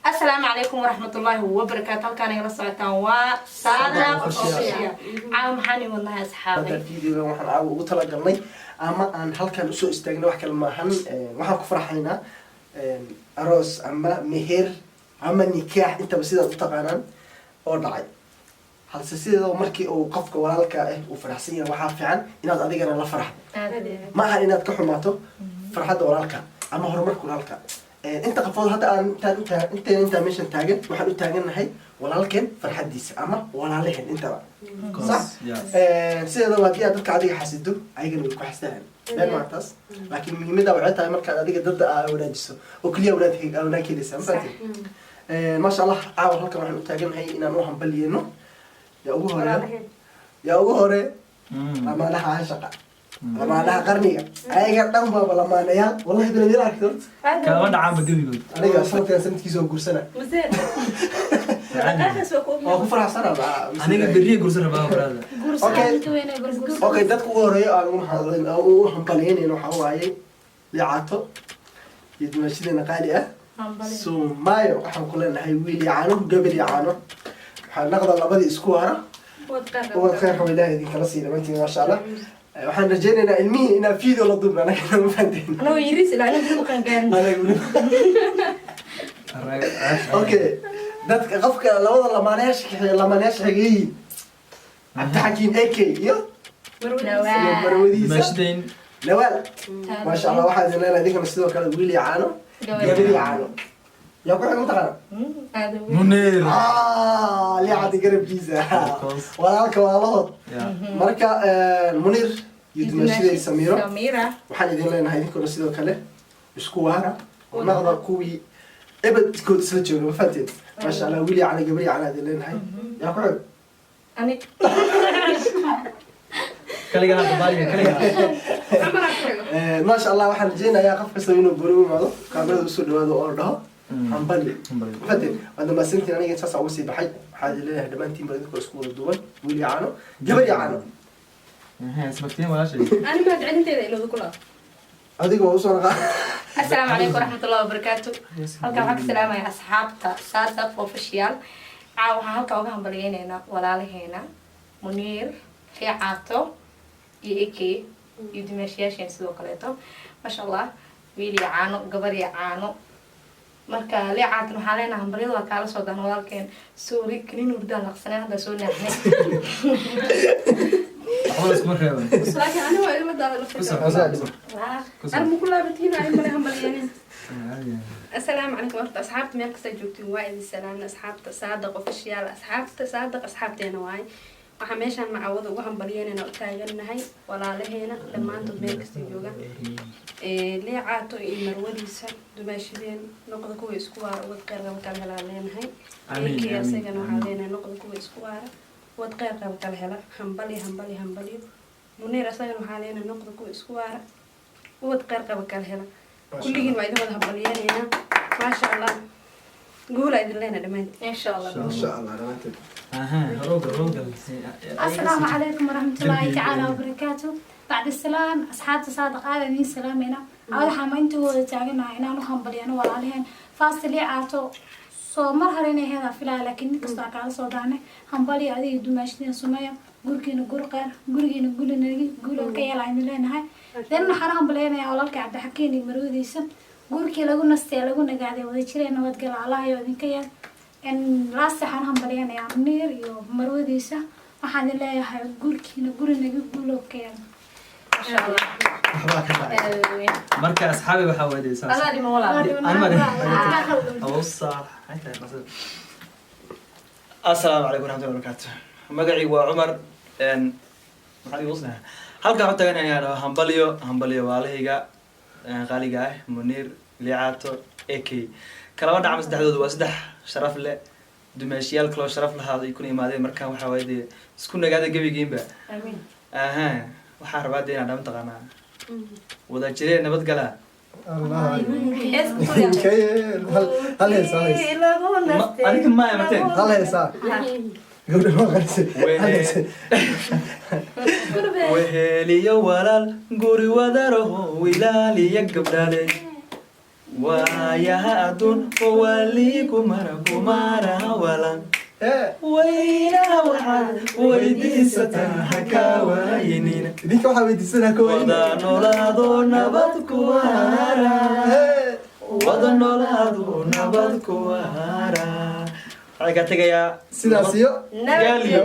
Asalaamu calaykum waraxmatullaahi wabarakaatu. Halkaan igala socotaan waa Saadaq Official. Caawa maxaan ii wadnahay, asxaabay? Hadda videogan waxaan caawa ugu talagalnay ama aan halkan usoo istaagnay wax kale maahan. Waxaan ku farxaynaa aroos ama meher ama nikaax, intaba sidaad u taqaanaan, oo dhacay. Halse sideedaba markii uu qofka walaalka ah uu faraxsan yahay, waxaa fiican inaad adigana la faraxdo. Ma aha inaad ka xumaato farxadda walaalka ama horumarka walaalka. Inta qafood hadda aan intaan intaa inteen intaa meeshan taagan, waxaan u taagannahay walaalkeen farxaddiisa ama walaalaheen intaba, sax? Sideedaba haddii aad dadka adiga xasido, ayagana way ku xasdaan, been maantaas. Laakiin muhiimadda waxay tahay markaad adiga dadda aa wanaajiso oo keliya wanaag wanaag helaysaa, ma fahanteen? Maasha Allah, caawa halkan waxaan u taagannahay inaan u hambalyeeno. Yaa ugu horeeya? Yaa ugu hore? Lamaanaha caashaqa, lamaanaha qarniga, ayaga dhan baaba lamaanayaal. Wallahi beledila aragti horta. Kalama dhacaanba gebigood. Aniga sanadkan sanadkiisa oo guursana waa ku faraxsana. Aniga berriya gursan rabaa, brother. Okay, dadka ugu horeeya aan ugu hambalyeynayno waxaa waaye Liicato iyo dumaashadeena qaali ah Sumaayo. Waxaan ku leenahay wiil iyo caano, gabar iyo caano, waxaa naqda labadii isku hara, ubad khayr qaba Ilaah idinkala sii dhamaantiin. Maasha Allah, waxaan rajaynaynaa ilmihii inaa video la duubna anagana, ma fahanteen? Anagoo yiriis ilaa inaan ku qangaarin. Anaga weli. Okay, dadka qofka labada lamaanayaasha xigeeyiin, Cabdixakiim AK iyo marwadiisa Dumaashadeyn. Nawaal. Maasha Allah, waxaa idin leenahay idinkana sidoo kale wiil iyo caano, gabar iyo caano. Yaa ku xig, mataqaana? Munir. Ah, Liicadi garabkiisa, walaalka walaalahood. Marka Munir iyo dumaashaday Samiiro, Samira, waxaan idin leenahay idinkuna sidoo kale isku waara oo naqda kuwii ebedkood isla jooga, ma fahanteen? Maasha Allah, wiil yacni, gabar yacni idin leenahay. Yaa ku xig? Ani. Kaligaa hadda baaliga kaligaa. Maasha Allah, waxaan rajeynayaa qof kasta inuu gooni u imaado, kaamirada usoo dhawaado oo dhaho hambali, ma fahanteen? Waad mahadsantiin. Aniga saas uga sii baxay. Waxaa idin leeyahay dhammaantiin ba idinkoo isku wada duuban, wiil yacano, gabar yacano. Ismagtiin walaashay. Ani mahad celinteeda ilowda kula. Adiga waa usoo naqaa. Asalaamu calaykum waraxmatullahi wabarakaatu. Halkan waxaan ka salaamaya asxaabta Saadaq Official. Caawa waxaan halkan uga hambalyeyneynaa walaalaheena Muniir, Fiicaato iyo Eke iyo dimaashiyaasheen sidoo kaleeto. Maasha Allah, wiil iyo caano, gabar iyo caano. Marka Liicaatan waxaan leenahay hambalyada waa kaala soo dahna walaalkeen. Sorry, kaniin hurdaan laqsanay, hadda soo naaxnay. Waxba la iskuma reeban. Laakiin ani waa igala daada. Ku soco. Lafta ani muku laabatiin, ay male hambalyenin. Asalaamu calaykum. Horta asxaabta meel kasta joogtiin waa idin salaamna. Asxaabta Saadaq Official, asxaabta Saadaq, asxaabteena waaye. Waxaa meeshaan macawada uga hambalyeynayna u taagannahay walaalaheena dhammaantood meel kasta joogaan, Liicaato iyo marwadiisa dumaashadeen. Noqda kuwa isku waara, ubad kheyr qaba kala helaa leenahay. Amiin, Eekii amiin, asagana waxaa amiin. leenahay noqda kuwa isku waara, ubad kheyr qaba kala hela. Hambalyo, hambalyo, hambalyo. Muniir asagana waxaa leenahay noqda kuwa isku waara, ubad kheyr qaba kala hela. Kulligiin waa idin wada hambalyeynaynaa. Maasha Allah, guula idin leenahay dhammaantiin. Insha Allah. Insha Allah dhammaanteed. Aha, horowgal, horowgal. السلام عليكم ورحمة الله تعالى وبركاته. بعد السلام، أصحاب صادق هذا إني سلامنا. أول حما أنتوا تاجنا إن أنا همبلي أنا ولا فاست Liicaato soo mar hore inay heedaa filaya, laakiin nin kastoo kaala soo daanay hambali. Adiga dumaashadeen Sumeya, gurigiina gur qeyr, gurigiina gulinagi guul ka yeela aynu leenahay. Then waxaan hambaleynayaa walaalka Cabdixakiin iyo marwadiisa. Guurkii lagu nastay, lagu nagaaday, wada jireen, nabadgala Allah iyo idinka yeel. Last waxaan hambalyanayaa Muniir iyo marwadiisa. Waxaan idin leeyahay guurkiina gurinaga guulow ka yeel. Masha Allah. Waxbaa ka dhacay. Marka asxaabi waxaa weydii saas. Adaa dhima, walaal. Abu sax. Assalaamu calaykum waraxmatullahi wabarakaatu. Magacaygu waa Cumar. Maxaad igu usnahay? Halkan waxaan tagan inaan dhaho hambalyo, hambalyo waalahayga qaaliga ah Muniir, Liicaato, AK. Kalaba dhacma saddexdooda waa saddex sharaf leh, dumeeshiyaal kaloo sharaf lahaada ay kuna imaadeen. Marka waxaa waaye dee isku nagaada gebigiinba. Amiin. Aha, waxaan rabaa dee inaan dhama taqaanaa wada jireen nabadgala. Hees ku tuur. Hal hees, hal hees. Lagu nastay. Adiga maya mateen. Hal heesaa gabdha noo qarisay, hal hees. Weheliyo walaal, guri wadaraho, wilaaliya gabdhale. Waayaha adduun wali kumara kumara walan. Hee. Weynaha waxaad weydiisataa ha kaa waayinina. Idinka waxaa weydiisanaa ka waayina. Wada noolaado nabad ku waara. Hee. Wada noolaado nabad ku waara. Waxaan kaa tegayaa Sidaas iyo Gaaliyo.